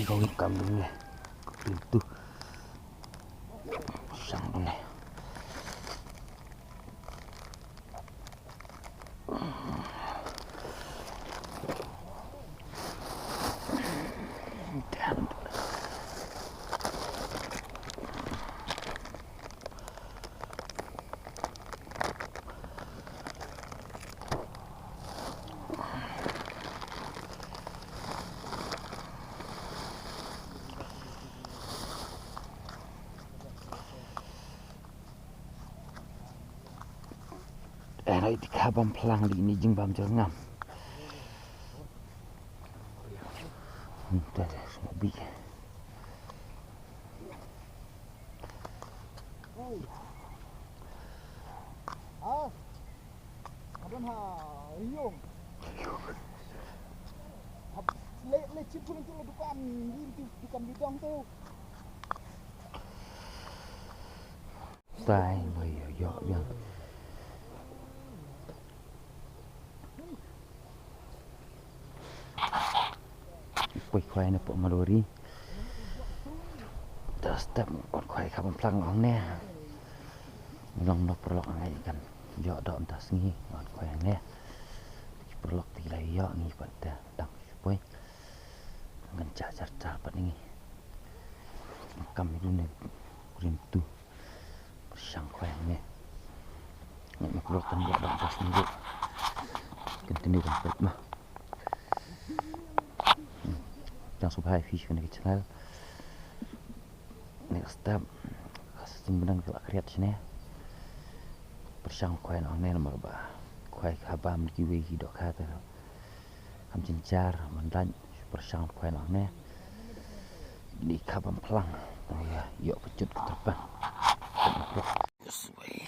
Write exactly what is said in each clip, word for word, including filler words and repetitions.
Oi, kam dum ne. Pintu. Sang dum ne. Eh, na iti kha bam phlang di ni jing bam jong ngam. Hmm, te, te, smobi. Ah. Abang ha, riung. Hap, le, le, chip pun tu le dukan, ni tu dukan bidang tu. Tai, bai, yo, yo, yo. Poi khwai na pok malori. Da step kon khwai kha bam phlang ong ne. Long nok paralok ngai kan. Yo dok mynta sngi kon khwai ne. Paralok ti lai yo ngi pat da dang poi. Ngan cha char char pat ngi. Kam idu ne rim tu. Pyrshang khwai ne. Ngi ma paralok kan yo dok mynta sngi. Continue kan pet ma. Tang sngewbha ïa phi sha kane ka channel. Next step. Ka sien bneng ka la kriat shane. Pyrshang khwai noh ne namar ba khwai ka bam kiwei ki dohkha te. Kam jynjar man lait pyrshang khwai noh ne. Ni ka bam phlang. Tang ïa ïoh pynjut ka tyrpang. Yes, wei.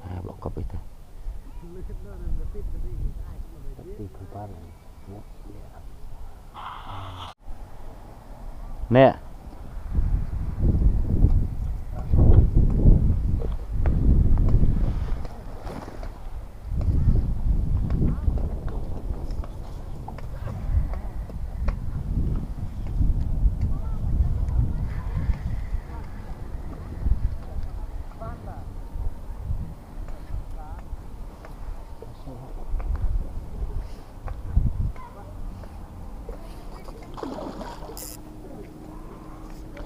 Ah, blok kop ito. Tapi kempar. Nek.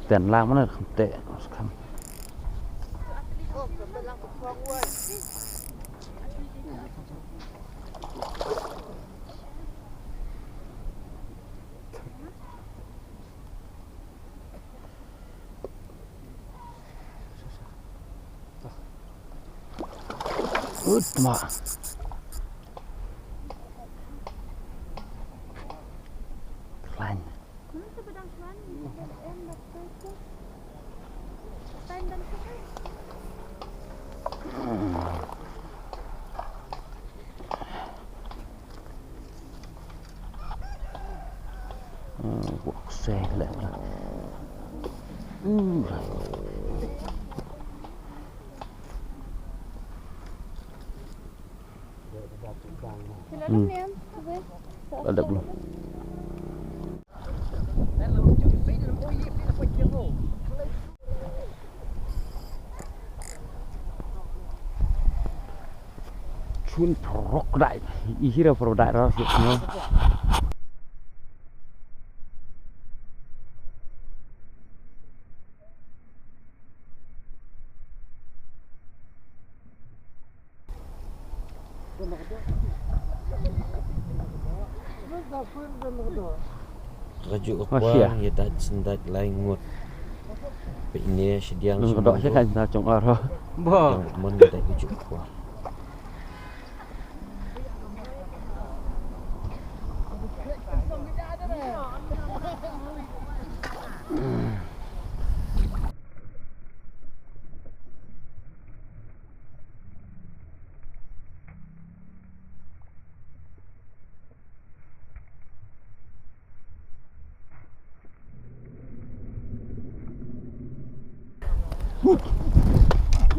Ten lang mana kham te kham. Ut ma. Klein. Ada belum? Chun prok dai, ihira prok dai ras, no. Ka ju u kwah ïa dait sendait lai ngut. Peit ne shadiang. Nang ka dok shi kan na jong ar. Ba. Yang mon ïa dait ka ju u kwah.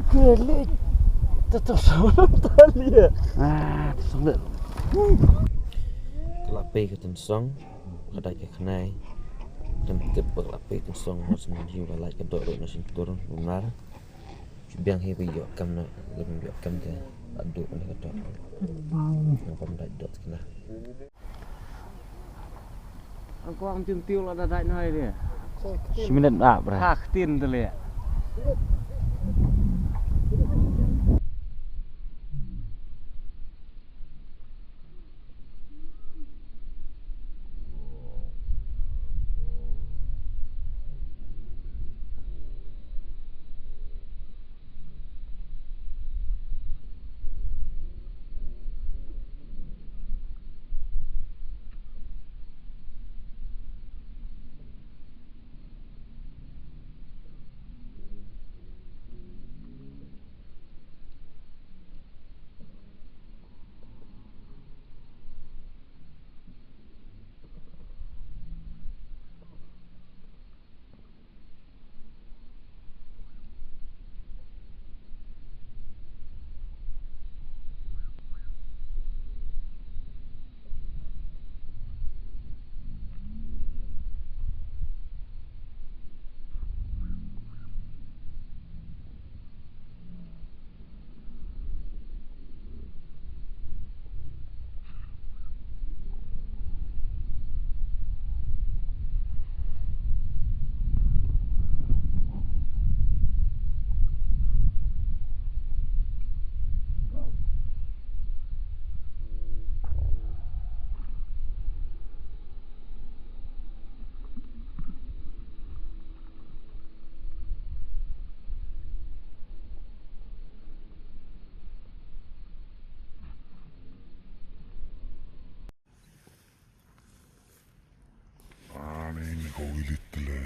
Ka la pei ka tynsong, ka dait ka khnai. Tang tip ba ka la pei tynsong, hot shen hiu ka lait ka dok ruh na shen tur, bumar. Shu biang hi ba ïoh kam na, lem ïoh kam te, adu na ka dok. Nang pam dait dok kena. Ang kwang tim tiu la da dait nai dia. Shi minit ap ra. Ha ktin te le. Ani ni ko wilit le.